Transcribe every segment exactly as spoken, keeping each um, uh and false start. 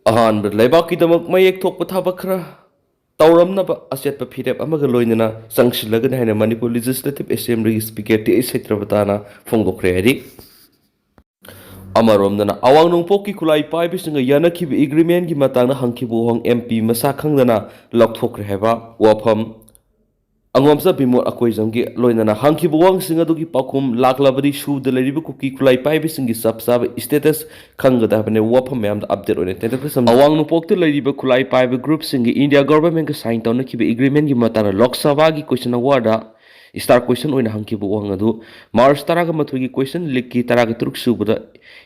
ꯑꯍꯥꯟꯕ, ꯂꯩꯕꯥꯛꯀꯤꯗꯃꯛ ꯃꯌꯦꯛ ꯊꯣꯛꯄ ꯊꯕꯛ ꯈꯔ ꯇꯧꯔꯝꯅꯕ ꯑꯆꯦꯠꯄ ꯐꯤꯔꯦꯞ ꯑꯃꯒ ꯂꯣꯏꯅꯅ ꯆꯪꯁꯤꯜꯂꯒꯅꯤ ꯍꯥꯏꯅ ꯃꯅꯤꯄꯨꯔ ꯂꯦꯖꯤꯁꯂꯦꯇꯤꯚ ꯑꯦꯁꯦꯝꯕ꯭ꯂꯤꯒꯤ ꯁ꯭ꯄꯤꯀꯔ ꯇꯤ ꯑꯩꯆ ꯁꯇ꯭ꯌꯕ꯭ꯔꯇꯥꯅ ꯐꯣꯡꯗꯣꯛꯈ꯭ꯔꯦ ꯍꯥꯏꯔꯤ꯫ ꯑꯃꯔꯣꯝꯗꯅ, ꯑꯋꯥꯡ ꯅꯣꯡꯄꯣꯛꯀꯤ ꯈꯨꯠꯂꯥꯏ ꯄꯥꯏꯕꯁꯤꯡꯒ ꯌꯥꯅꯈꯤꯕ ꯑꯦꯒ꯭ꯔꯤꯃꯦꯟꯒꯤ ꯃꯇꯥꯡꯗ ꯍꯪꯈꯤꯕ ꯋꯥꯍꯪ ꯑꯦꯝ ꯄꯤ ꯃꯁꯥ ꯈꯪꯗꯅ ꯂꯧꯊꯣꯛꯈ꯭ꯔꯦ ꯍꯥꯏꯕ ꯋꯥꯐꯝ ꯑꯉꯣꯝꯆꯥ ꯕꯤꯃꯣꯜ ꯑꯀꯣꯏꯖꯝꯒꯤ ꯂꯣꯏꯅꯅ ꯍꯪꯈꯤꯕ ꯋꯥꯍꯪꯁꯤꯡ ꯑꯗꯨꯒꯤ ꯄꯥꯎꯈꯨꯝ ꯂꯥꯛꯂꯕꯗꯤ ꯁꯨꯗ ꯂꯩꯔꯤꯕ ꯀꯨꯀꯤ ꯈꯨꯠꯂꯥꯏ ꯄꯥꯏꯕꯁꯤꯡꯒꯤ ꯆꯞ ꯆꯥꯕ ꯁ꯭ꯇꯦꯇꯁ ꯈꯪꯒꯗꯕꯅꯤ꯫ ꯋꯥꯐꯝ ꯃꯌꯥꯝꯗ ꯑꯞꯗꯦꯠ ꯑꯣꯏꯅ ꯇꯦꯟꯇꯛꯅ ꯁꯝꯖ-, ꯑꯋꯥꯡ ꯅꯣꯡꯄꯣꯛꯇ ꯂꯩꯔꯤꯕ ꯈꯨꯠꯂꯥꯏ ꯄꯥꯏꯕ ꯒ꯭ꯔꯨꯞꯁꯤꯡꯒꯤ ꯏꯟꯗꯤꯌꯥ ꯒꯣꯚꯔꯟꯃꯦꯟꯠꯀ ꯁꯥꯏꯟ ꯇꯧꯅꯈꯤꯕ ꯑꯦꯒ꯭ꯔꯤꯃꯦꯟꯒꯤ ꯃꯇꯥꯡꯗ ꯂꯣꯛ ꯁꯚꯥꯒꯤ ꯀꯣꯏꯁꯟ ꯑꯋꯥꯔꯗ ꯁ꯭ꯇꯥꯔ ꯀꯣꯏꯁꯟ ꯑꯣꯏꯅ ꯍꯪꯈꯤꯕ ꯋꯥꯍꯪ ꯑꯗꯨ ꯃꯥꯔꯆ ꯇꯔꯥꯒ ꯃꯥꯊꯣꯏꯒꯤ ꯀꯣꯏꯁꯟ ꯂꯤꯛꯀꯤ ꯇꯔꯥꯒ ꯇꯔꯨꯛ ꯁꯨꯕꯗ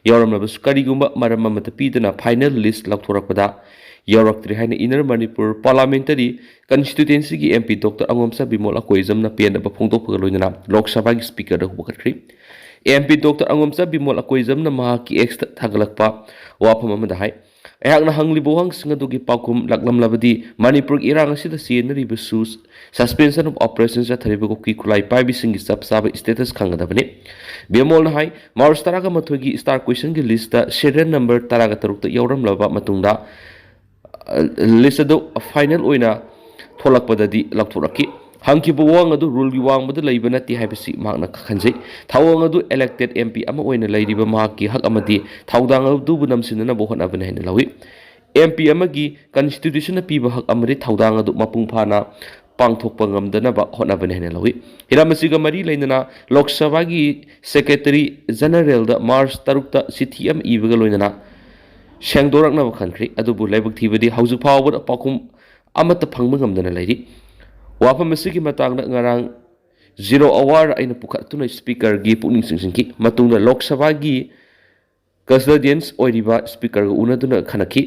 ꯌꯥꯎꯔꯝꯂꯕꯁꯨ ꯀꯔꯤꯒꯨꯝꯕ ꯃꯔꯝ ꯑꯃꯠꯇ ꯄꯤꯗꯅ ꯐꯥꯏꯅꯦꯜ ꯂꯤꯁ ꯂꯥꯎꯊꯣꯔꯛꯄꯗ ꯌꯥꯎꯔꯛꯇ꯭ꯔꯦ ꯍꯥꯏꯅ ꯏꯟꯅꯔ ꯃꯅꯤꯄꯨꯔ ꯄꯥꯔꯂꯥꯃꯦꯟꯇꯔꯤ ꯀꯟꯁꯇꯤꯇ꯭ꯌꯨꯑꯦꯟꯁꯤꯒꯤ M P doctor Angomcha Bimol ꯑꯀꯣꯏꯖꯝꯅ ꯄꯦꯟꯗꯕ ꯐꯣꯡꯗꯣꯛꯄꯒ ꯂꯣꯏꯅꯅ ꯂꯣꯛ ꯁꯚꯥꯒꯤ ꯁ꯭ꯄꯤꯀꯔꯗ ꯋꯥꯀꯠꯈ꯭ꯔꯤ꯫ M P doctor Angomcha Bimol ꯑꯀꯣꯏꯖꯝꯅ ꯃꯍꯥꯛꯀꯤ ꯑꯦꯛꯁꯇ ꯊꯥꯒꯠꯂꯛꯄ ꯋꯥꯐꯝ ꯑꯃꯗ ꯍꯥꯏ, ꯑꯩꯍꯥꯛꯅ ꯍꯪꯂꯤꯕ ꯋꯥꯍꯪꯁꯤꯡ ꯑꯗꯨꯒꯤ ꯄꯥꯎꯈꯨꯝ ꯂꯥꯛꯂꯝꯂꯕꯗꯤ ꯃꯅꯤꯄꯨꯔꯒꯤ ꯏꯔꯥꯡ ꯑꯁꯤꯗ ꯆꯦꯟꯅꯔꯤꯕꯁꯨ ꯁꯁꯄꯦꯟꯁꯟ ꯑꯣꯐ ꯑꯣꯄꯔꯦꯁꯟ ꯆꯠꯊꯔꯤꯕ ꯀꯨꯀꯤ ꯈꯨꯠꯂꯥꯏ ꯄꯥꯏꯕꯤꯁꯤꯡꯒꯤ ꯆꯞ ꯆꯥꯕ ꯁ꯭ꯇꯦꯇꯁ ꯈꯪꯒꯗꯕꯅꯤ꯫ ꯕꯤꯃꯣꯜꯅ ꯍꯥꯏ, ꯃꯥꯔꯆ ꯇꯔꯥꯒ ꯃꯥꯊꯣꯏꯒꯤ ꯁ꯭ꯇꯥꯔ ꯀꯣꯏꯁꯟꯒꯤ ꯂꯤꯁꯇ ꯁꯦꯔꯤꯌꯦꯜ ꯅꯝꯕꯔ ꯇꯔꯥꯒ ꯇꯔꯨꯛꯇ ꯌꯥꯎꯔꯝꯂꯕ ꯃꯇꯨꯡꯗ, ꯑ, ꯂꯤꯁ ꯑꯗꯨ ꯐꯥꯏꯅꯦꯜ ꯑꯣꯏꯅ ꯊꯣꯛꯂꯛꯄꯗꯗꯤ ꯂꯧꯊꯣꯔꯛꯈꯤ꯫ ꯍꯪꯈꯤꯕ ꯋꯥꯍꯪ ꯑꯗꯨ ꯔꯨꯜꯒꯤ ꯋꯥꯡꯃꯗ ꯂꯩꯕ ꯅꯠꯇꯦ ꯍꯥꯏꯕꯁꯤ ꯃꯍꯥꯛꯅ ꯈꯟꯖꯩ꯫ ꯊꯧꯑꯣꯡ ꯑꯗꯨ ꯏꯂꯦꯛꯇꯦꯗ ꯑꯦꯝ ꯄꯤ ꯑꯃ ꯑꯣꯏꯅ ꯂꯩꯔꯤꯕ ꯃꯍꯥꯛꯀꯤ ꯍꯛ ꯑꯃꯗꯤ ꯊꯧꯗꯥꯡ ꯑꯗꯨꯕꯨ ꯅꯝꯁꯤꯟꯅꯅꯕ ꯍꯣꯠꯅꯕꯅꯤ ꯍꯥꯏꯅ ꯂꯧꯏ꯫ ꯑꯦꯝ ꯄꯤ ꯑꯃꯒꯤ ꯀꯟꯁꯇꯤꯇ꯭ꯌꯨꯁꯟꯅ ꯄꯤꯕ ꯍꯛ ꯑꯃꯗꯤ ꯊꯧꯗꯥꯡ ꯑꯗꯨ ꯃꯄꯨꯡ ꯐꯥꯅ ꯄꯥꯡꯊꯣꯛꯄ ꯉꯝꯗꯅꯕ ꯍꯣꯠꯅꯕꯅꯤ ꯍꯥꯏꯅ ꯂꯧꯏ꯫ ꯍꯤꯔꯝ ꯑꯁꯤꯒ ꯃꯔꯤ ꯂꯩꯅꯅ ꯂꯣꯛ ꯁꯚꯥꯒꯤ ꯁꯦꯀ꯭ꯔꯦꯇꯔꯤ ꯖꯦꯅꯔꯦꯜꯗ ꯃꯥꯔꯆ ꯇꯔꯨꯛꯇ ꯆꯤꯊꯤ ꯑꯃ ꯏꯕꯒ ꯂꯣꯏꯅꯅ ꯁꯦꯡꯗꯣꯔꯛꯅꯕ ꯈꯟꯈ꯭ꯔꯤ꯫ ꯑꯗꯨꯕꯨ ꯂꯥꯏꯕꯛ ꯊꯤꯕꯗꯤ ꯍꯧꯖꯤꯛ ꯐꯥꯎꯕꯗ ꯄꯥꯎꯈꯨꯝ ꯑꯃꯠꯇ ꯐꯪꯕ ꯉꯝꯗꯅ ꯂꯩꯔꯤ꯫ ꯋꯥꯐꯝ ꯑꯁꯤꯒꯤ ꯃꯇꯥꯡꯗ ꯉꯔꯥꯡ ꯖꯤꯔꯣ ꯑꯋꯥꯔ ꯑꯩꯅ ꯄꯨꯈꯠꯇꯨꯅ ꯁ꯭ꯄꯤꯀꯔꯒꯤ ꯄꯨꯛꯅꯤꯡ ꯆꯤꯡꯁꯤꯟꯈꯤ꯫ ꯃꯇꯨꯡꯗ ꯂꯣꯛ ꯁꯚꯥꯒꯤ ꯀꯁꯇꯗꯤꯌꯟꯁ ꯑꯣꯏꯔꯤꯕ ꯁ꯭ꯄꯤꯀꯔꯒ ꯎꯅꯗꯨꯅ ꯈꯟꯅꯈꯤ꯫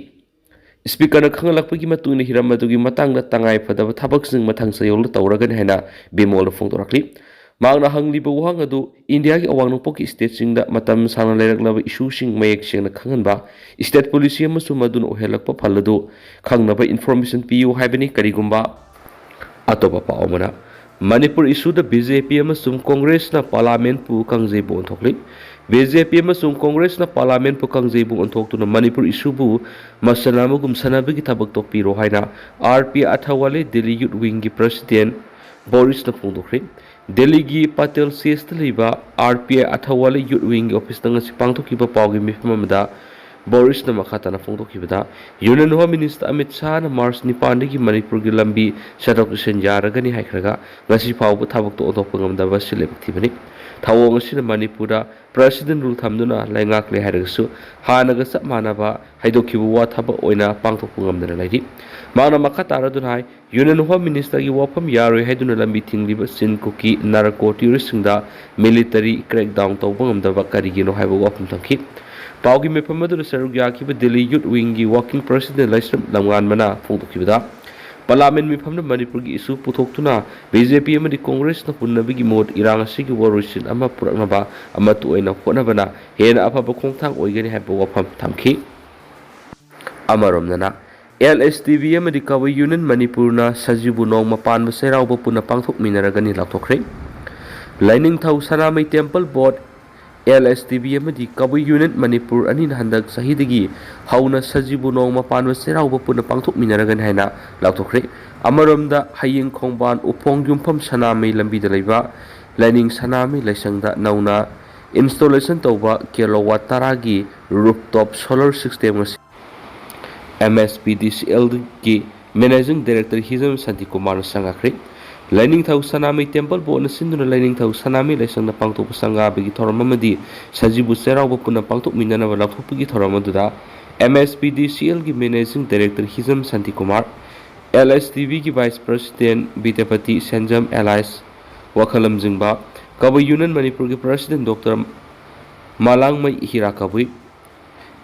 ꯁ꯭ꯄꯤꯀꯔꯅ ꯈꯪꯍꯜꯂꯛꯄꯒꯤ ꯃꯇꯨꯡ ꯏꯟꯅ ꯍꯤꯔꯝ ꯑꯗꯨꯒꯤ ꯃꯇꯥꯡꯗ ꯇꯉꯥꯏ ꯐꯗꯕ ꯊꯕꯛꯁꯤꯡ ꯃꯊꯪ ꯆꯌꯣꯜꯗ ꯇꯧꯔꯒꯅꯤ ꯍꯥꯏꯅ ꯕꯤꯃꯣꯜꯅ ꯐꯣꯡꯗꯣꯔꯛꯂꯤ꯫ ꯃꯍꯥꯛꯅ ꯍꯪꯂꯤꯕ ꯋꯥꯍꯪ ꯑꯗꯨ ꯏꯟꯗꯤꯌꯥꯒꯤ ꯑꯋꯥꯡ ꯅꯣꯡꯄꯣꯛꯀꯤ ꯁ꯭ꯇꯦꯠꯁꯤꯡꯗ ꯃꯇꯝ ꯁꯥꯡꯅ ꯂꯩꯔꯛꯂꯕ ꯏꯁꯨꯁꯤꯡ ꯃꯌꯦꯛ ꯁꯦꯡꯅ ꯈꯪꯍꯟꯕ, ꯁ꯭ꯇꯦꯠ ꯄꯣꯂꯤꯁꯤ ꯑꯃꯁꯨꯡ ꯃꯗꯨꯅ ꯑꯣꯏꯍꯜꯂꯛꯄ ꯐꯜ ꯑꯗꯨ ꯈꯪꯅꯕ ꯏꯟꯐꯣꯔꯃꯦꯁꯟ ꯄꯤꯌꯨ ꯍꯥꯏꯕꯅꯤ꯫ ꯀꯔꯤꯒꯨꯝꯕ ꯑꯇꯣꯞꯄ ꯄꯥꯎ ꯑꯃꯅ, ꯃꯅꯤꯄꯨꯔ ꯏꯁꯨꯗ ꯕꯤ ꯖꯦ ꯄꯤ ꯑꯃꯁꯨꯡ ꯀꯣꯡꯒ꯭ꯔꯦꯁꯅ ꯄꯥꯔꯂꯥꯃꯦꯟꯠꯄꯨ ꯀꯥꯡꯖꯩꯕꯨ ꯑꯣꯟꯊꯣꯛꯂꯤ꯫ ꯕꯤ ꯖꯦ ꯄꯤ ꯑꯃꯁꯨꯡ ꯀꯣꯡꯒ꯭ꯔꯦꯁꯅ ꯄꯥꯔꯂꯥꯃꯦꯟꯕꯨ ꯀꯥꯡꯖꯩꯕꯨꯡ ꯑꯣꯟꯊꯣꯛꯇꯨꯅ ꯃꯅꯤꯄꯨꯔ ꯏꯁꯨꯕꯨ ꯃꯁꯥꯟꯅ ꯑꯃꯒꯨꯝ ꯁꯥꯟꯅꯕꯒꯤ ꯊꯕꯛ ꯇꯧꯕꯤꯔꯣ ꯍꯥꯏꯅ ꯑꯥꯔ ꯄꯤ ꯑꯊꯋꯥꯂꯦ, ꯗꯤꯜꯂꯤ ꯌꯨꯠ ꯋꯤꯡꯒꯤ ꯄ꯭ꯔꯁꯤꯗꯦꯟ ꯕꯣꯔꯤꯁꯅ ꯐꯣꯡꯗꯣꯛꯈ꯭ꯔꯦ꯫ ꯗꯤꯜꯂꯤꯒꯤ ꯄꯇꯦꯜ ꯁꯤ ꯑꯦꯁꯇ ꯂꯩꯕ ꯑꯥꯔ ꯄꯤ ꯑꯥꯏ ꯑꯊꯋꯥꯂꯦ ꯌꯨꯠ ꯋꯤꯡꯒꯤ ꯑꯣꯐꯤꯁꯇ ꯉꯁꯤ ꯄꯥꯡꯊꯣꯛꯈꯤꯕ ꯄꯥꯎꯒꯤ ꯃꯤꯐꯝ ꯑꯃꯗ ꯕꯣꯔꯤꯁꯅ ꯃꯈꯥ ꯇꯥꯅ ꯐꯣꯡꯗꯣꯛꯈꯤꯕꯗ, ꯌꯨꯅꯤꯌꯟ ꯍꯣꯝ ꯃꯤꯅꯤꯁꯇꯔ ꯑꯃꯤꯠ ꯁꯥꯍꯅ ꯃꯥꯔꯆ ꯅꯤꯄꯥꯟꯗꯒꯤ ꯃꯅꯤꯄꯨꯔꯒꯤ ꯂꯝꯕꯤ ꯆꯠꯊꯣꯛ ꯆꯠꯁꯤꯟ ꯌꯥꯔꯒꯅꯤ ꯍꯥꯏꯈ꯭ꯔꯒ, ꯉꯁꯤ ꯐꯥꯎꯕ ꯊꯕꯛꯇꯣ ꯑꯣꯟꯊꯣꯛꯄ ꯉꯝꯗꯕ ꯑꯁꯤ ꯂꯥꯏꯕꯛ ꯊꯤꯕꯅꯤ꯫ ꯊꯧꯑꯣꯡ ꯑꯁꯤꯅ ꯃꯅꯤꯄꯨꯔꯗ ꯄ꯭ꯔꯁꯤꯗꯦꯟ ꯔꯨꯜ ꯊꯝꯗꯨꯅ ꯂꯩꯉꯥꯛꯂꯦ ꯍꯥꯏꯔꯒꯁꯨ, ꯍꯥꯟꯅꯒ ꯆꯞ ꯃꯥꯟꯅꯕ ꯍꯥꯏꯗꯣꯛꯈꯤꯕ ꯋꯥ ꯊꯕꯛ ꯑꯣꯏꯅ ꯄꯥꯡꯊꯣꯛꯄ ꯉꯝꯗꯅ ꯂꯩꯔꯤ꯫ ꯃꯍꯥꯛꯅ ꯃꯈꯥ ꯇꯥꯔꯗꯨꯅ ꯍꯥꯏ, ꯌꯨꯅꯤꯌꯟ ꯍꯣꯝ ꯃꯤꯅꯤꯁꯇꯔꯒꯤ ꯋꯥꯐꯝ ꯌꯥꯔꯣꯏ ꯍꯥꯏꯗꯨꯅ ꯂꯝꯕꯤ ꯊꯤꯡꯂꯤꯕ ꯆꯤꯟ ꯀꯨꯀꯤ ꯅꯥꯔꯀꯣ ꯇꯦꯔꯣꯔꯤꯁꯁꯤꯡꯗ ꯃꯤꯂꯤꯇꯔꯤ ꯀ꯭ꯔꯦꯛꯗꯥꯎꯟ ꯇꯧꯕ ꯉꯝꯗꯕ ꯀꯔꯤꯒꯤꯅꯣ ꯍꯥꯏꯕ ꯋꯥꯐꯝ ꯊꯝꯈꯤ꯫ ꯄꯥꯎꯒꯤ ꯃꯤꯐꯝ ꯑꯗꯨꯗ ꯁꯔꯨꯛ ꯌꯥꯈꯤꯕ ꯗꯤꯜꯂꯤ ꯌꯨꯠ ꯋꯤꯡꯒꯤ ꯋꯥꯔꯀꯤꯡ ꯄ꯭ꯔꯁꯤꯗꯦꯟ ꯂꯥꯏꯁ꯭ꯔꯝ ꯂꯝꯉꯥꯟꯕꯅ ꯐꯣꯡꯗꯣꯛꯈꯤꯕꯗ, ꯄꯥꯔꯂꯥꯃꯦꯟ ꯃꯤꯐꯝꯗ ꯃꯅꯤꯄꯨꯔꯒꯤ ꯏꯁꯨ ꯄꯨꯊꯣꯛꯇꯨꯅ ꯕꯤ ꯖꯦ ꯄꯤ ꯑꯃꯗꯤ ꯀꯣꯡꯒ꯭ꯔꯦꯁꯅ ꯍꯨꯟꯅꯕꯒꯤ ꯃꯍꯨꯠ ꯏꯔꯥꯡ ꯑꯁꯤꯒꯤ ꯋꯥꯔꯣꯏꯁꯤꯟ ꯑꯃ ꯄꯨꯔꯛꯅꯕ ꯑꯃꯠꯇ ꯑꯣꯏꯅ ꯍꯣꯠꯅꯕꯅ ꯍꯦꯟꯅ ꯑꯐꯕ ꯈꯣꯡꯊꯥꯡ ꯑꯣꯏꯒꯅꯤ ꯍꯥꯏꯕ ꯋꯥꯐꯝ ꯊꯝꯈꯤ꯫ ꯑꯃꯔꯣꯝꯗꯅ, ꯑꯦꯜ ꯑꯦꯁ ꯇꯤ ꯕꯤ ꯑꯃꯗꯤ ꯀꯕꯨꯏ ꯌꯨꯅꯤꯌꯟ ꯃꯅꯤꯄꯨꯔꯅ ꯁꯖꯤꯕꯨ ꯅꯣꯡꯃ ꯄꯥꯟꯕ ꯆꯩꯔꯥꯎꯕ ꯄꯨꯟꯅ ꯄꯥꯡꯊꯣꯛꯃꯤꯟꯅꯔꯒꯅꯤ ꯂꯥꯎꯊꯣꯛꯈ꯭ꯔꯦ꯫ ꯂꯥꯏꯅꯤꯡꯊꯧ ꯁꯅꯥꯃꯍꯤ ꯇꯦꯝꯄꯜ ꯕꯣꯔꯗ, ꯑꯦꯜ ꯑꯦꯁ ꯇꯤ ꯕꯤ ꯑꯃꯗꯤ ꯀꯕꯨꯏ ꯌꯨꯅꯤꯌꯟ ꯃꯅꯤꯄꯨꯔ ꯑꯅꯤꯅ ꯍꯟꯗꯛ ꯆꯍꯤꯗꯒꯤ ꯍꯧꯅ ꯁꯖꯤꯕꯨ ꯅꯣꯡꯃ ꯄꯥꯟꯕ ꯆꯩꯔꯥꯎꯕ ꯄꯨꯟꯅ ꯄꯥꯡꯊꯣꯛꯃꯤꯟꯅꯔꯒꯅꯤ ꯍꯥꯏꯅ ꯂꯥꯎꯊꯣꯛꯈ꯭ꯔꯦ꯫ ꯑꯃꯔꯣꯝꯗ, ꯍꯌꯦꯡ ꯈꯣꯡꯕꯥꯟ ꯎꯐꯣꯡ ꯌꯨꯝꯐꯝ ꯁꯅꯥꯃꯍꯤ ꯂꯝꯕꯤꯗ ꯂꯩꯕ ꯂꯥꯏꯅꯤꯡ ꯁꯅꯥꯃꯍꯤ ꯂꯥꯏꯁꯪꯗ ꯅꯧꯅ ꯏꯟꯁꯇꯣꯂꯦꯁꯟ ꯇꯧꯕ ꯀꯤꯂꯣꯋꯥꯠ ꯇꯔꯥꯒꯤ ꯔꯨꯞꯇꯣꯞ ꯁꯣꯂꯔ ꯁꯤꯁꯇꯦꯝ ꯑꯁꯤ ꯑꯦꯝ ꯑꯦꯁ ꯄꯤ ꯗꯤ ꯁꯤ ꯑꯦꯜꯒꯤ ꯃꯦꯅꯦꯖꯤꯡ ꯗꯥꯏꯔꯦꯛꯇꯔ ꯍꯤꯖꯝ ꯁꯥꯟꯇꯤꯀꯨꯃꯥꯔꯅ ꯁꯪꯒꯥꯈ꯭ꯔꯦ꯫ ꯂꯥꯏꯅꯤꯡꯊꯧ ꯁꯅꯥꯃꯍꯤ ꯇꯦꯝꯄꯜ ꯕꯣꯔꯗꯅ ꯁꯤꯟꯗꯨꯅ ꯂꯥꯏꯅꯤꯡꯊꯧ ꯁꯅꯥꯃꯍꯤ ꯂꯥꯏꯁꯪꯗ ꯄꯥꯡꯊꯣꯛꯄ ꯁꯪꯒꯥꯕꯒꯤ ꯊꯧꯔꯝ ꯑꯃꯗꯤ ꯁꯖꯤꯕꯨ ꯆꯩꯔꯥꯎꯕ ꯄꯨꯟꯅ ꯄꯥꯡꯊꯣꯛꯃꯤꯟꯅꯅꯕ ꯂꯥꯎꯊꯣꯛꯄꯒꯤ ꯊꯧꯔꯝ ꯑꯗꯨꯗ ꯑꯦꯝ ꯑꯦꯁ ꯄꯤ ꯗꯤ ꯁꯤ ꯑꯦꯜꯒꯤ managing director Hijam Shantikumar, L S T ꯕꯤꯒꯤ vice president Bidyapati Senjam alias ꯋꯥꯈꯜꯂꯝ ꯖꯤꯡꯕ, ꯀꯕꯨꯏ ꯌꯨꯅꯤꯌꯟ ꯃꯅꯤꯄꯨꯔꯒꯤ president doctor Malangmei Hira Kabui,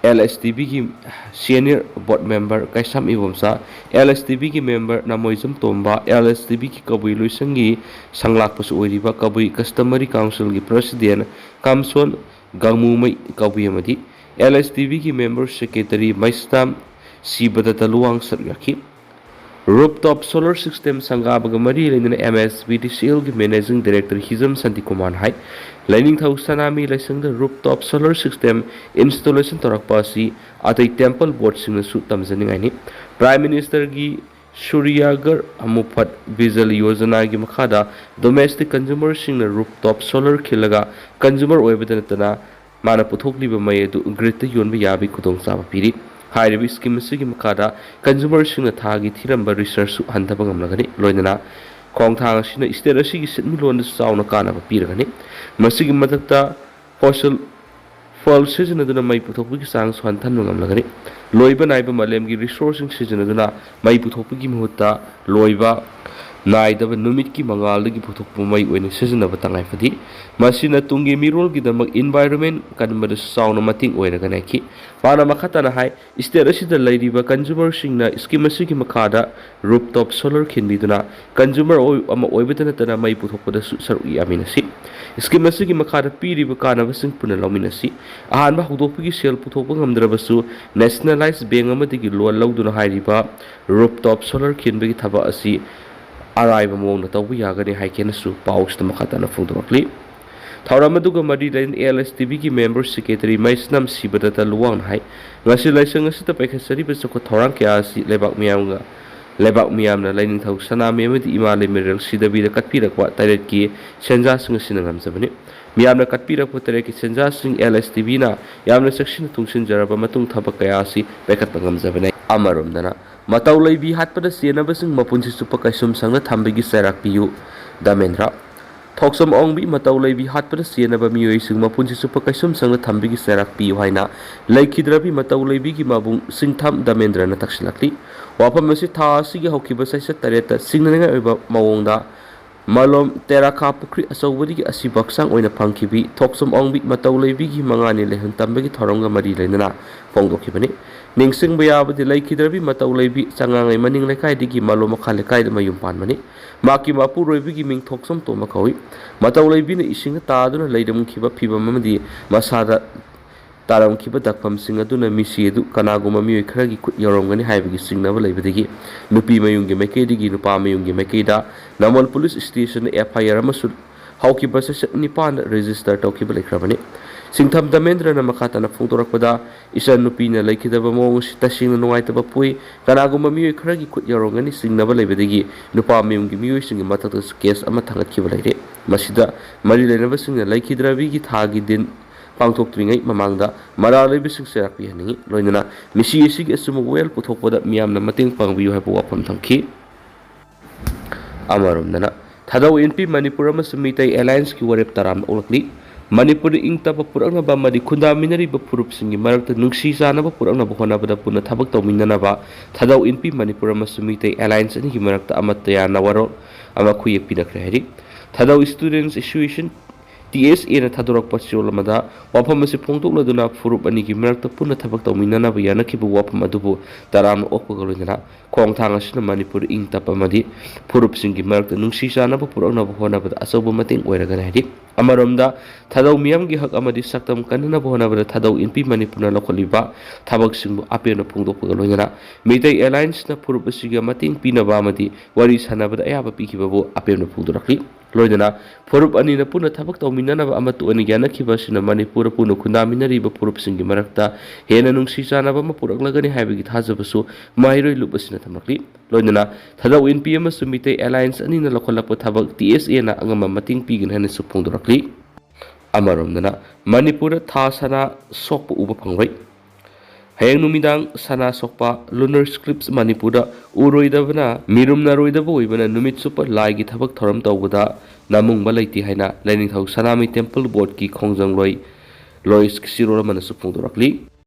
L S T ꯕꯤꯒꯤ senior board member Keisham Ibomcha, L S T ꯕꯤꯒꯤ member Namoijam Tomba, L S T ꯕꯤꯒꯤ ꯀꯕꯨꯏ ꯂꯣꯏꯁꯪꯒꯤ ꯁꯪꯂꯥꯛꯄꯁꯨ ꯑꯣꯏꯔꯤꯕ ꯀꯕꯨꯏ ꯀꯁꯇꯃꯔꯤ ꯀꯥꯎꯟꯁꯤꯜꯒꯤ ꯄ꯭ꯔꯁꯤꯗꯦꯟ ꯀꯥꯝꯁꯣꯟ ꯒꯥꯡꯃꯨꯃꯩ ꯀꯕꯨꯏ ꯑꯃꯗꯤ ꯑꯦꯜ ꯑꯦꯁ ꯇꯤ ꯕꯤꯒꯤ ꯃꯦꯝꯕꯔ ꯁꯦꯀ꯭ꯔꯦꯇꯔꯤ ꯃꯩꯁꯇꯥꯝ ꯁꯤꯕꯗꯠꯇ ꯂꯨꯋꯥꯡ ꯁꯔꯨꯛ ꯌꯥꯈꯤ꯫ ꯔꯨꯞꯇꯣꯞ ꯁꯣꯂꯔ ꯁꯤꯁꯇꯦꯝ ꯁꯪꯒꯥꯕꯒ ꯃꯔꯤ ꯂꯩꯅꯅ ꯑꯦꯝ ꯑꯦꯁ ꯕꯤ ꯗꯤ ꯁꯤ ꯑꯦꯜꯒꯤ ꯃꯦꯅꯦꯖꯤꯡ ꯗꯥꯏꯔꯦꯛꯇꯔ ꯍꯤꯖꯝ ꯁꯥꯟꯇꯤꯀꯨꯃꯥꯔꯅ ꯍꯥꯏ, ꯂꯥꯏꯅꯤꯡꯊꯧ ꯁꯅꯥꯃꯍꯤ ꯂꯥꯏꯁꯪꯗ rooftop solar system installation ꯇꯧꯔꯛꯄ ꯑꯁꯤ ꯑꯇꯩ temple boardꯁꯤꯡꯅꯁꯨ ꯇꯝꯖꯅꯤꯡꯉꯥꯏꯅꯤ꯫ Prime Ministerꯒꯤ ꯁꯨꯔꯤꯌꯥꯒꯔ ꯑꯃꯨꯐꯠ ꯕꯤꯖꯂꯤ ꯌꯣꯖꯅꯥꯒꯤ ꯃꯈꯥꯗ domestic consumerꯁꯤꯡꯅ rooftop solar ꯈꯤꯜꯂꯒ consumer ꯑꯣꯏꯕꯗ ꯅꯠꯇꯅ ꯃꯥꯅ ꯄꯨꯊꯣꯛꯂꯤꯕ ꯃꯩ ꯑꯗꯨ gridꯇ ꯌꯣꯟꯕ ꯌꯥꯕꯒꯤ ꯈꯨꯗꯣꯡꯆꯥꯕ ꯄꯤꯔꯤ꯫ ꯍꯥꯏꯔꯤꯕ scheme ꯑꯁꯤꯒꯤ ꯃꯈꯥꯗ consumerꯁꯤꯡꯅ ꯊꯥꯒꯤ ꯊꯤꯔꯝꯕ rechargeꯁꯨ ꯍꯟꯊꯕ ꯉꯝꯂꯒꯅꯤ꯫ ꯂꯣꯏꯅꯅ ꯈꯣꯡꯊꯥꯡ ꯑꯁꯤꯅ state ꯑꯁꯤꯒꯤ ꯁꯦꯟꯃꯤꯠꯂꯣꯟꯗꯁꯨ ꯆꯥꯎꯅ ꯀꯥꯟꯅꯕ ꯄꯤꯔꯒꯅꯤ꯫ ꯃꯁꯤꯒꯤ ꯃꯊꯛꯇ fossil fuel ꯁꯤꯖꯤꯟꯅꯗꯨꯅ ꯃꯩ ꯄꯨꯊꯣꯛꯄꯒꯤ ꯆꯥꯡꯁꯨ ꯍꯟꯊꯍꯟꯕ ꯉꯝꯂꯒꯅꯤ꯫ ꯂꯣꯏꯕ ꯅꯥꯏꯕ ꯃꯥꯂꯦꯝꯒꯤ resourceꯁꯤꯡ ꯁꯤꯖꯤꯟꯅꯗꯨꯅ ꯃꯩ ꯄꯨꯊꯣꯛꯄꯒꯤ ꯃꯍꯨꯠꯇ ꯂꯣꯏꯕ ꯅꯥꯏꯗꯕ ꯅꯨꯃꯤꯠꯀꯤ ꯃꯉꯥꯜꯗꯒꯤ ꯄꯨꯊꯣꯛꯄ ꯃꯩ ꯑꯣꯏꯅ ꯁꯤꯖꯤꯟꯅꯕ ꯇꯉꯥꯏ ꯐꯗꯦ꯫ ꯃꯁꯤꯅ ꯇꯨꯡꯒꯤ ꯃꯤꯔꯣꯜꯒꯤꯗꯃꯛ environment ꯀꯟꯕꯗꯁꯨ ꯆꯥꯎꯅ ꯃꯇꯦꯡ ꯑꯣꯏꯔꯒꯅꯤ ꯍꯥꯏꯈꯤ꯫ ꯃꯥꯅ ꯃꯈꯥ ꯇꯥꯅ ꯍꯥꯏ, state ꯑꯁꯤꯗ ꯂꯩꯔꯤꯕ consumerꯁꯤꯡꯅ scheme ꯑꯁꯤꯒꯤ ꯃꯈꯥꯗ rooftop solar ꯈꯤꯟꯕꯤꯗꯨꯅ consumer ꯑꯣꯏ-, ꯑꯃ ꯑꯣꯏꯕꯇ ꯅꯠꯇꯅ ꯃꯩ ꯄꯨꯊꯣꯛꯄꯗꯁꯨ ꯁꯔꯨꯛ ꯌꯥꯃꯤꯟꯅꯁꯤ꯫ Scheme ꯑꯁꯤꯒꯤ ꯃꯈꯥꯗ ꯄꯤꯔꯤꯕ ꯀꯥꯟꯅꯕꯁꯤꯡ ꯄꯨꯟꯅ ꯂꯧꯃꯤꯟꯅꯁꯤ꯫ ꯑꯍꯥꯟꯕ ꯍꯧꯗꯣꯛꯄꯒꯤ ꯁꯦꯜ ꯄꯨꯊꯣꯛꯄ ꯉꯝꯗ꯭ꯔꯕꯁꯨ, nationalized bank ꯑꯃꯗꯒꯤ loan ꯂꯧꯗꯨꯅ ꯍꯥꯏꯔꯤꯕ rooftop solar ꯈꯤꯟꯕꯒꯤ ꯊꯕꯛ ꯑꯁꯤ ꯑꯔꯥꯏꯕ ꯃꯑꯣꯡꯗ ꯇꯧꯕ ꯌꯥꯒꯅꯤ ꯍꯥꯏꯈꯤꯅꯁꯨ ꯄꯥꯎꯁꯤꯗ ꯃꯈꯥ ꯇꯥꯅ ꯐꯣꯡꯗꯣꯔꯛꯂꯤ꯫ ꯊꯧꯔꯝ ꯑꯗꯨꯒ ꯃꯔꯤ ꯂꯩꯅꯅ LSTBꯒꯤ member secretary ꯃꯩꯁꯅꯥꯝ ꯁꯤꯕꯗꯠꯇ ꯂꯨꯋꯥꯡꯅ ꯍꯥꯏ, ꯉꯁꯤ ꯂꯥꯏꯁꯪ ꯑꯁꯤꯗ ꯄꯥꯏꯈꯠꯆꯔꯤꯕ ꯆꯥꯎꯈꯠ ꯊꯧꯔꯥꯡ ꯀꯌꯥ ꯑꯁꯤ ꯂꯩꯕꯥꯛ ꯃꯤꯌꯥꯝꯒ, ꯂꯩꯕꯥꯛ ꯃꯤꯌꯥꯝꯅ ꯂꯥꯏꯅꯤꯡꯊꯧ ꯁꯅꯥꯃꯍꯤ ꯑꯃꯗꯤ ꯏꯃꯥ ꯂꯩꯃꯔꯦꯜ ꯁꯤꯗꯕꯤꯗ ꯀꯠꯄꯤꯔꯛꯄ ꯇꯔꯦꯠꯀꯤ ꯁꯦꯟꯖꯥꯁꯤꯡ ꯑꯁꯤꯅ ꯉꯝꯖꯕꯅꯤ꯫ ꯃꯤꯌꯥꯝꯅ ꯀꯠꯄꯤꯔꯛꯄ ꯇꯔꯦꯠꯀꯤ ꯁꯦꯟꯖꯥꯁꯤꯡ LSTBꯅ ꯌꯥꯝꯅ ꯆꯦꯛꯁꯤꯟꯅ ꯇꯨꯡꯁꯤꯟꯖꯔꯕ ꯃꯇꯨꯡ ꯊꯕꯛ ꯀꯌꯥ ꯑꯁꯤ ꯄꯥꯏꯈꯠꯄ ꯉꯝꯖꯕꯅꯤ꯫ ꯑꯃꯔꯣꯝꯗꯅ, ꯃꯇꯧ ꯂꯩꯕꯤ ꯍꯥꯠꯄꯗ ꯆꯦꯟꯅꯕꯁꯤꯡ ꯃꯄꯨꯟꯁꯤ ꯆꯨꯞꯄ ꯀꯩꯁꯨꯝꯁꯪꯗ ꯊꯝꯕꯒꯤ ꯆꯩꯔꯥꯛ ꯄꯤꯌꯨ, ꯗꯃꯦꯟꯗ꯭ꯔ꯫ ꯊꯣꯛꯆꯣꯝ ꯑꯣꯡꯕꯤ ꯃꯇꯧ ꯂꯩꯕꯤ ꯍꯥꯠꯄꯗ ꯆꯦꯟꯅꯕ ꯃꯤꯑꯣꯏꯁꯤꯡ ꯃꯄꯨꯟꯁꯤ ꯆꯨꯞꯄ ꯀꯩꯁꯨꯝꯁꯪꯗ ꯊꯝꯕꯒꯤ ꯆꯩꯔꯥꯛ ꯄꯤꯌꯨ ꯍꯥꯏꯅ ꯂꯩꯈꯤꯗ꯭ꯔꯕꯤ ꯃꯇꯧ ꯂꯩꯕꯤꯒꯤ ꯃꯕꯨꯡ ꯁꯤꯡꯊꯥꯝ ꯗꯃꯦꯟꯗ꯭ꯔꯅ ꯇꯛꯁꯤꯜꯂꯛꯂꯤ꯫ ꯋꯥꯐꯝ ꯑꯁꯤ ꯊꯥ ꯑꯁꯤꯒꯤ ꯍꯧꯈꯤꯕ ꯆꯩꯆꯠ ꯇꯔꯦꯠꯇ ꯆꯤꯡꯅꯅꯤꯡꯉꯥꯏ ꯑꯣꯏꯕ ꯃꯑꯣꯡꯗ ꯃꯂꯣꯝ ꯇꯦꯔꯥꯈꯥ ꯄꯨꯈ꯭ꯔꯤ ꯑꯆꯧꯕꯗꯒꯤ ꯑꯁꯤꯕ ꯍꯛꯆꯥꯡ ꯑꯣꯏꯅ ꯐꯪꯈꯤꯕꯤ ꯊꯣꯛꯆꯣꯝ ꯑꯣꯡꯕꯤ ꯃꯇꯧ ꯂꯩꯕꯤꯒꯤ ꯃꯉꯥꯅꯤ ꯂꯩꯍꯟ ꯇꯝꯕꯒꯤ ꯊꯧꯔꯝꯒ ꯃꯔꯤ ꯂꯩꯅꯅ ꯐꯣꯡꯗꯣꯛꯈꯤꯕꯅꯤ꯫ ꯅꯤꯡꯁꯤꯡꯕ ꯌꯥꯕꯗꯤ, ꯂꯩꯈꯤꯗ꯭ꯔꯕꯤ ꯃꯇꯧ ꯂꯩꯕꯤ ꯆꯉꯥꯡꯉꯩ ꯃꯅꯤꯡ ꯂꯩꯀꯥꯏꯗꯒꯤ ꯃꯂꯣꯝ ꯃꯈꯥ ꯂꯩꯀꯥꯏꯗ ꯃꯌꯨꯝ ꯄꯥꯟꯕꯅꯤ꯫ ꯃꯍꯥꯛꯀꯤ ꯃꯄꯨꯔꯣꯏꯕꯒꯤ ꯃꯤꯡ ꯊꯣꯛꯆꯣꯝ ꯇꯣꯝꯕ ꯀꯧꯏ꯫ ꯃꯇꯧ ꯂꯩꯕꯤꯅ ꯏꯁꯤꯡꯗ ꯇꯥꯗꯨꯅ ꯂꯩꯔꯝꯈꯤꯕ ꯐꯤꯚꯝ ꯑꯃꯗꯤ ꯃꯁꯥꯗ ꯇꯥꯔꯝꯈꯤꯕ ꯗꯥꯛꯐꯝꯁꯤꯡ ꯑꯗꯨꯅ ꯃꯤꯁꯤ ꯑꯗꯨ ꯀꯅꯥꯒꯨꯝꯕ ꯃꯤꯑꯣꯏ ꯈꯔꯒꯤ ꯈꯨꯠ ꯌꯧꯔꯝꯒꯅꯤ ꯍꯥꯏꯕꯒꯤ ꯆꯤꯡꯅꯕ ꯂꯩꯕꯗꯒꯤ ꯅꯨꯄꯤ ꯃꯌꯨꯝꯒꯤ ꯃꯥꯏꯀꯩꯗꯒꯤ ꯅꯨꯄꯥ ꯃꯌꯨꯝꯒꯤ ꯃꯥꯏꯀꯩꯗ ꯅꯝꯕꯣꯜ ꯄꯨꯂꯤꯁ ꯁ꯭ꯇꯦꯁꯟꯗ FIR ꯑꯃꯁꯨ ꯍꯧꯈꯤꯕ ꯆꯩꯆꯠ ꯅꯤꯄꯥꯟꯗ register ꯇꯧꯈꯤꯕ ꯂꯩꯈ꯭ꯔꯕꯅꯤ꯫ ꯁꯤꯡꯊꯝ ꯙꯃꯦꯟꯗ꯭ꯔꯅ ꯃꯈꯥ ꯇꯥꯅ ꯐꯣꯡꯗꯣꯔꯛꯄꯗ, ꯏꯆꯟ ꯅꯨꯄꯤꯅ ꯂꯩꯈꯤꯗꯕ ꯃꯑꯣꯡ ꯑꯁꯤ ꯇꯁꯦꯡꯅ ꯅꯨꯡꯉꯥꯏꯇꯕ ꯄꯣꯛꯏ꯫ ꯀꯅꯥꯒꯨꯝꯕ ꯃꯤꯑꯣꯏ ꯈꯔꯒꯤ ꯈꯨꯠ ꯌꯥꯎꯔꯝꯒꯅꯤ ꯆꯤꯡꯅꯕ ꯂꯩꯕꯗꯒꯤ ꯅꯨꯄꯥ ꯃꯌꯨꯝꯒꯤ ꯃꯤꯑꯣꯏꯁꯤꯡꯒꯤ ꯃꯊꯛꯇꯁꯨ case ꯑꯃ ꯊꯥꯡꯒꯠꯈꯤꯕ ꯂꯩꯔꯦ꯫ ꯃꯁꯤꯗ ꯃꯔꯤ ꯂꯩꯅꯕꯁꯤꯡꯅ ꯂꯩꯈꯤꯗ꯭ꯔꯕꯤꯒꯤ ꯊꯥꯒꯤ ꯗꯤꯟ ꯄꯥꯡꯊꯣꯛꯇ꯭ꯔꯤꯉꯩ ꯃꯃꯥꯡꯗ ꯃꯔꯥꯜ ꯂꯩꯕꯁꯤꯡ ꯆꯩꯔꯥꯛ ꯄꯤꯍꯟꯅꯤꯡꯏ꯫ ꯂꯣꯏꯅꯅ ꯃꯤꯁꯤ ꯑꯁꯤꯒꯤ ꯑꯆꯨꯝꯕ ꯋꯥꯌꯦꯜ ꯄꯨꯊꯣꯛꯄꯗ ꯃꯤꯌꯥꯝꯅ ꯃꯇꯦꯡ ꯄꯥꯡꯕꯤꯌꯨ ꯍꯥꯏꯕ ꯋꯥꯐꯝ ꯊꯝꯈꯤ꯫ ꯑꯃꯔꯣꯝꯗꯅ, ꯊꯥꯗꯧ ꯏꯟꯄꯤ ꯃꯅꯤꯄꯨꯔ ꯑꯃꯁꯨꯡ ꯃꯤꯇꯩ allianceꯀꯤ ꯋꯥꯔꯦꯞ ꯇꯔꯥꯝꯅ ꯑꯣꯛꯂꯛꯂꯤ꯫ ꯃꯅꯤꯄꯨꯔꯗ ꯏꯪ ꯇꯞꯄ ꯄꯨꯔꯛꯅꯕ ꯑꯃꯗꯤ ꯈꯨꯟꯗꯥꯃꯤꯟꯅꯔꯤꯕ ꯐꯨꯔꯨꯞꯁꯤꯡꯒꯤ ꯃꯔꯛꯇ ꯅꯨꯡꯁꯤ ꯆꯥꯟꯅꯕ ꯄꯨꯔꯛꯅꯕ ꯍꯣꯠꯅꯕꯗ ꯄꯨꯟꯅ ꯊꯕꯛ ꯇꯧꯃꯤꯟꯅꯅꯕ ꯊꯥꯗꯧ ꯏꯟꯄꯤ ꯃꯅꯤꯄꯨꯔ ꯑꯃꯁꯨꯡ ꯃꯤꯇꯩ alliance ꯑꯅꯤꯒꯤ ꯃꯔꯛꯇ ꯑꯃꯠꯇ ꯌꯥꯅ ꯋꯥꯔꯣꯜ ꯑꯃ ꯈꯨꯌꯦꯛ ꯄꯤꯅꯈ꯭ꯔꯦ ꯍꯥꯏꯔꯤ꯫ ꯊꯥꯗꯧ Students Association, TSAꯅ ꯊꯥꯗꯣꯔꯛꯄ ꯆꯦꯔꯣꯜ ꯑꯃꯗ ꯋꯥꯐꯝ ꯑꯁꯤ ꯐꯣꯡꯗꯣꯛꯂꯗꯨꯅ ꯐꯨꯔꯨꯞ ꯑꯅꯤꯒꯤ ꯃꯔꯛꯇ ꯄꯨꯟꯅ ꯊꯕꯛ ꯇꯧꯃꯤꯟꯅꯅꯕ ꯌꯥꯅꯈꯤꯕ ꯋꯥꯐꯝ ꯑꯗꯨꯕꯨ ꯇꯔꯥꯝꯅ ꯑꯣꯛꯄꯒ ꯂꯣꯏꯅꯅ ꯈꯣꯡꯊꯥꯡ ꯑꯁꯤꯅ ꯃꯅꯤꯄꯨꯔ ꯏꯪ ꯇꯞꯄ ꯑꯃꯗꯤ ꯐꯨꯔꯨꯞꯁꯤꯡꯒꯤ ꯃꯔꯛꯇ ꯅꯨꯡꯁꯤ ꯆꯥꯟꯅꯕ ꯄꯨꯔꯛꯅꯕ ꯍꯣꯠꯅꯕꯗ ꯑꯆꯧꯕ ꯃꯇꯦꯡ ꯑꯣꯏꯔꯒꯅꯤ ꯍꯥꯏꯔꯤ꯫ ꯑꯃꯔꯣꯝꯗ, ꯊꯥꯗꯧ ꯃꯤꯌꯥꯝꯒꯤ ꯍꯛ ꯑꯃꯗꯤ ꯁꯛꯇꯝ ꯀꯟꯅꯅꯕ ꯍꯣꯠꯅꯕꯗ ꯊꯥꯗꯧ ꯏꯟꯄꯤ ꯃꯅꯤꯄꯨꯔꯅ ꯂꯧꯈꯠꯂꯤꯕ ꯊꯕꯛꯁꯤꯡꯕꯨ ꯑꯄꯦꯟꯕ ꯐꯣꯡꯗꯣꯛꯄꯒ ꯂꯣꯏꯅꯅ ꯃꯤꯇꯩ allianceꯅ ꯐꯨꯔꯨꯞ ꯑꯁꯤꯒꯤ ꯃꯇꯦꯡ ꯄꯤꯅꯕ ꯑꯃꯗꯤ ꯋꯥꯔꯤ ꯁꯥꯟꯅꯕꯗ ꯑꯌꯥꯕ ꯄꯤꯈꯤꯕꯕꯨ ꯑꯄꯦꯟꯕ ꯐꯣꯡꯗꯣꯔꯛꯂꯤ꯫ ꯂꯣꯏꯅꯅ ꯐꯨꯔꯨꯞ ꯑꯅꯤꯅ ꯄꯨꯟꯅ ꯊꯕꯛ ꯇꯧꯃꯤꯟꯅꯅꯕ ꯑꯃꯠꯇ ꯑꯣꯏꯅ ꯌꯥꯅꯈꯤꯕ ꯑꯁꯤꯅ ꯃꯅꯤꯄꯨꯔꯗ ꯄꯨꯟꯅ ꯈꯨꯟꯗꯥꯃꯤꯟꯅꯔꯤꯕ ꯐꯨꯔꯨꯞꯁꯤꯡꯒꯤ ꯃꯔꯛꯇ ꯍꯦꯟꯅ ꯅꯨꯡꯁꯤ ꯆꯥꯟꯅꯕ ꯑꯃ ꯄꯨꯔꯛꯂꯒꯅꯤ ꯍꯥꯏꯕꯒꯤ ꯊꯥꯖꯕꯁꯨ ꯃꯍꯩꯔꯣꯏ ꯂꯨꯞ ꯑꯁꯤꯅ ꯊꯝꯂꯛꯂꯤ꯫ ꯂꯣꯏꯅꯅ ꯊꯥꯗꯧ ꯏꯟꯄꯤ ꯑꯃꯁꯨꯡ ꯃꯤꯇꯩ alliance ꯑꯅꯤꯅ ꯂꯧꯈꯠꯂꯛꯄ ꯊꯕꯛ TSAꯅ ꯑꯉꯝꯕ ꯃꯇꯦꯡ ꯄꯤꯒꯅꯤ ꯍꯥꯏꯅꯁꯨ ꯐꯣꯡꯗꯣꯔꯛꯂꯤ꯫ ꯑꯃꯔꯣꯝꯗꯅ, ꯃꯅꯤꯄꯨꯔꯗ ꯊꯥ ꯁꯅꯥ ꯁꯣꯛꯄ ꯎꯕ ꯐꯪꯂꯣꯏ꯫ ꯍꯌꯦꯡ ꯅꯨꯃꯤꯗꯥꯡ ꯁꯅꯥ ꯁꯣꯛꯄ lunar eclipse ꯃꯅꯤꯄꯨꯔꯗ ꯎꯔꯣꯏꯗꯕꯅ ꯃꯤꯔꯨꯝꯅꯔꯣꯏꯗꯕ ꯑꯣꯏꯕꯅ ꯅꯨꯃꯤꯠ ꯆꯨꯞꯄ ꯂꯥꯏꯒꯤ ꯊꯕꯛ ꯊꯧꯔꯝ ꯇꯧꯕꯗ ꯅꯃꯨꯡꯕ ꯂꯩꯇꯦ ꯍꯥꯏꯅ ꯂꯥꯏꯅꯤꯡꯊꯧ ꯁꯅꯥꯃꯍꯤ temple boardꯀꯤ ꯈꯣꯡꯖꯪꯂꯣꯏ ꯂꯣꯏꯁ ꯁꯤꯔꯣꯜ ꯑꯃꯅꯁꯨ ꯐꯣꯡꯗꯣꯔꯛꯂꯤ꯫